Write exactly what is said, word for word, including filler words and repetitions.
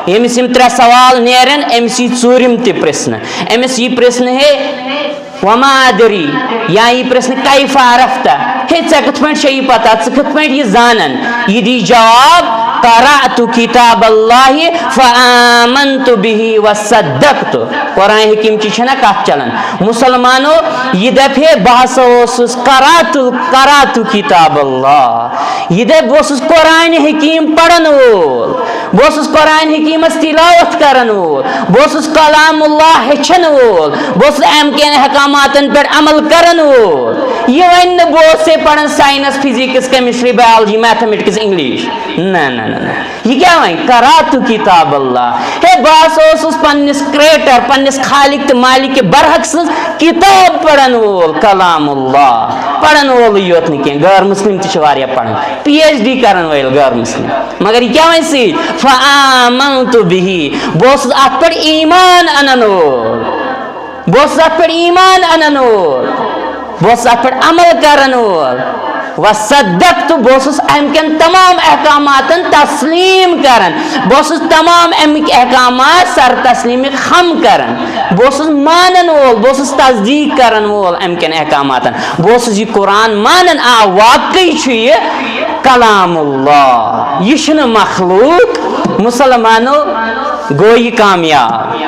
ییٚمِس یِم ترٛےٚ سوال نیرن، أمِس یی ژوٗرِم تہِ پرٛژھنہٕ۔ أمِس یی پرٛژھنہٕ، ہے، وما ادری، یا یی پرٛژھنہٕ، کیف عرفت؟ ہے، ژےٚ کِتھ پٲٹھۍ چھےٚ یہِ پتہ؟ ژٕ کِتھ پٲٹھۍ یہِ زانن؟ یہِ دی جواب، قرأت کتاب اللہ فآمنت به وصدقت۔ قرآن حکیم چی چھنا کتھ چلان۔ مسلمانو، یہِ دپہِ ہے، بہٕ ہسا اوسُس قرأت، قرأت کتاب اللہ۔ یہِ دپہِ، بہٕ اوسُس قرآن حکیم پرن وول۔ بہٕ اوسُس قرآن حکیمس تلاوت کرن وول۔ بہٕ اوسُس کلام اللہ ہیٚچھن وول۔ بہٕ اوسُس امہِ کٮ۪ن احکاماتن پٮ۪ٹھ عمل کرن وول۔ یہِ ونہِ نہٕ، بہٕ اوسُس ہے پران science، physics، chemistry، biology، mathematics، English۔ نہ، نہ، نہ، نہ۔ یہِ کیٛاہ وَنہِ؟ قرأت کتاب اللہ۔ ہے، بہٕ ہسا اوسُس پننِس creator، پننِس خالق تہٕ مالک برحق سٕنٛز کتاب پرن وول، کلام اللہ پرن وولٕے یوت نہٕ کینٛہہ، غٲر مسلم تہِ چھِ واریاہ پران، پی ایچ ڈی کرن وٲلۍ غٲر مسلم۔ مگر یہِ کیٛاہ وَنہِ سۭتۍ؟ فآمنت به، بہٕ اوسُس اتھ پٮ۪ٹھ ایمان انن وول۔ بہٕ اوسُس اتھ پٮ۪ٹھ ایمان انن وول، بہٕ اوسُس اتھ پٮ۪ٹھ عمل کرن وول۔ وصدقت، بہٕ اوسُس امہِ کٮ۪ن تمام احکاماتن تسلیم کران، بہٕ اوسُس تمام امِکۍ احکامات سر تسلیمِ خم کران، بہٕ اوسُس مانن وول، بہٕ اوسُس تصدیق کرن وول امہِ کٮ۪ن احکاماتن، بہٕ اوسُس یہِ قرآن مانان، آ، واقعی چھُ یہِ کلام اللہ، یہِ چھُنہٕ مخلوق۔ مسلمانو، گوٚو یہِ کامیاب۔